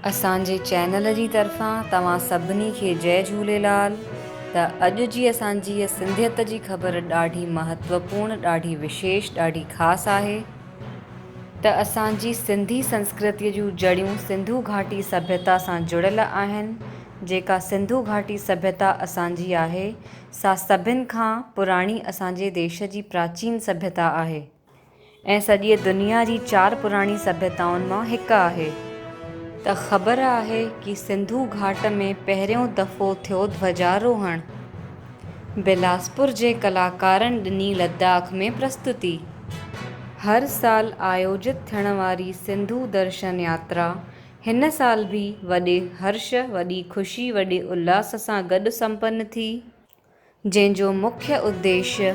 اسان جي چينل جي طرفان توهان سڀني کي جئي جهوليلال ته اڄ جي اسان جي هيء سنڌيت جي خبر ڏاڍي مهتوپورڻ ڏاڍي وشيش ڏاڍي خاص آهي ته اسان جي سنڌي سنسڪرتي جون جڙيون سنڌو گهاٽي سڀيتا سان جڙيل آهن جيڪا سنڌو گهاٽي سڀيتا اسان جي آهي سا سڀن کان پراڻي اسان جي ديش جي پراچين سڀيتا آهي. ۽ سڄيء دنيا جي چار پراڻي سڀيتائن مان هڪ آهي. ته خبر آهي ڪي سنڌو گهاٽ ۾ پهريون دفعو ٿيو ڌوجاروهڻ. بلاسپور جي ڪلاڪارن ڏني لداخ ۾ پرستتي. هر سال آيوجت ٿيڻ واري سنڌو درشن ياترا هن سال به وڏي هرش، وڏي خوشي، وڏي الاس سان گڏ سمپن ٿي. جنهن جو مکيه اديشيه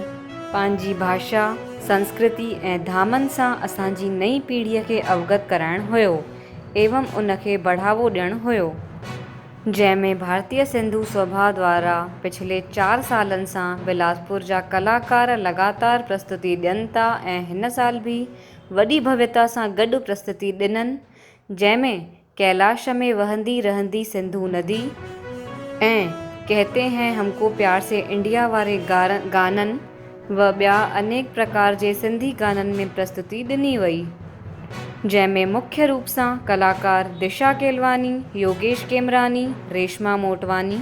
پنهنجي ڀاشا، سنسڪرتي ۽ ڌامن سان اسان جي نئين پيڙهيء کي اوگت ڪرائڻ هيو ايوم ان کي بڙهاوو ڏيڻ هيو. جنهن ۾ ڀارتيه سنڌو سڀا دوارا پڇلي چار سالن سان بلاسپور جا ڪلاڪار لڳاتار پرستتي ڏين ٿا ۽ هن سال به وڏي ڀويتا سان گڏ پرستتي ڏنن جنهن ۾ ڪيلاش ۾ وهندي رهندي سنڌو ندي ۽ ڪهتي هين همڪو پيار سي انڊيا واري گانن و ٻيا انيڪ پرڪار جي سنڌي گانن ۾ پرستتي ڏني وئي. جنهن ۾ مکيه روپ سان ڪلاڪار دشا ڪيلواني، يوگيش ڪيمراني، ريشما موٽواني،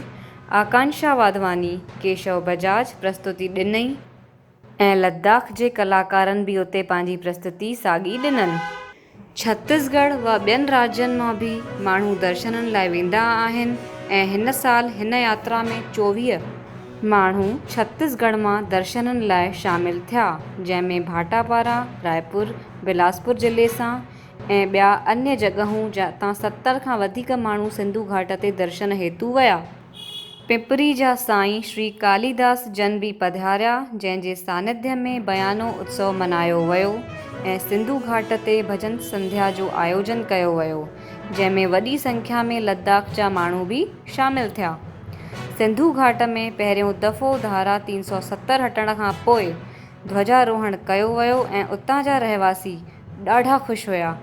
آڪانشا واڌواني، ڪيشو بجاج پرستتي ڏني. ۽ لداخ جي ڪلاڪارن به اتي پنهنجي پرستتي ساڳي ڏنن. ڇتيسڳڙهه و ٻين راجين مان به ماڻهو درشنن لاء ويندا آهن ۽ هن سال هن ياترا ۾ 24. ماڻهو ڇتيسڳڙهه مان درشنن لاء شامل ٿيا، جنهن ۾ ڀاٽاپارا، رائپور، بلاسپور ضلعي سان ۽ ٻيا انيه جڳهون جتان 70 کان وڌيڪ ماڻهو سنڌو گهاٽ تي درشن هيتو ويا. پپري جا سائين شري ڪاليداس جن به پڌاريا، جنهن جي سانڌيه ۾ بيانو اتسو منايو ويو ۽ سنڌو گهاٽ تي ڀڄن سنڌيا جو آيوجن ڪيو ويو، جنهن ۾ وڏي سنکيا ۾ لداخ جا ماڻهو به شامل ٿيا. سنڌو گهاٽ ۾ پهريون دفعو ڌارا 370 هٽڻ کان پوء ڌوجاروهڻ ڪيو ويو ۽ اتان جا رهواسي ڏاڍا خوش هيا.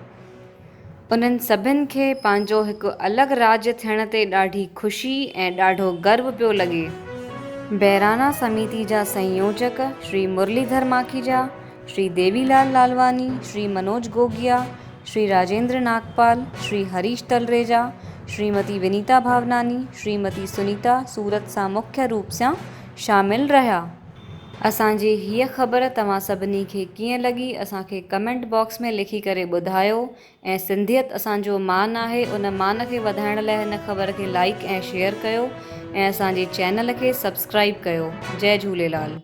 انهن سڀن کي پنهنجو هڪ الڳ راڄ ٿيڻ تي ڏاڍي خوشي ۽ ڏاڍو گرو پيو لڳي. بيرانا سميتي جا سنيوجڪ شري مرليڌر ماکيجا، شري ديوي لال لالواني، شري منوج گوگيا، شري راجيندر ناگپال، شري هريش تلريجا، شريمتي ونيتا ڀاوناني، شريمتي سنيتا سورت سان مکيه روپ سان شامل رهيا. اسان جي هيء خبر توهان سڀني کي ڪيئن لڳي اسان کي ڪمينٽ باڪس ۾ لکي ڪري ٻڌايو ۽ سنڌيت اسان جو مان آهي ان مان کي وڌائڻ لاء هن خبر کي لائيڪ ۽ شيئر ڪيو ۽ اسان جي چينل کي سبسڪرائيب ڪيو جئي جهوليلال.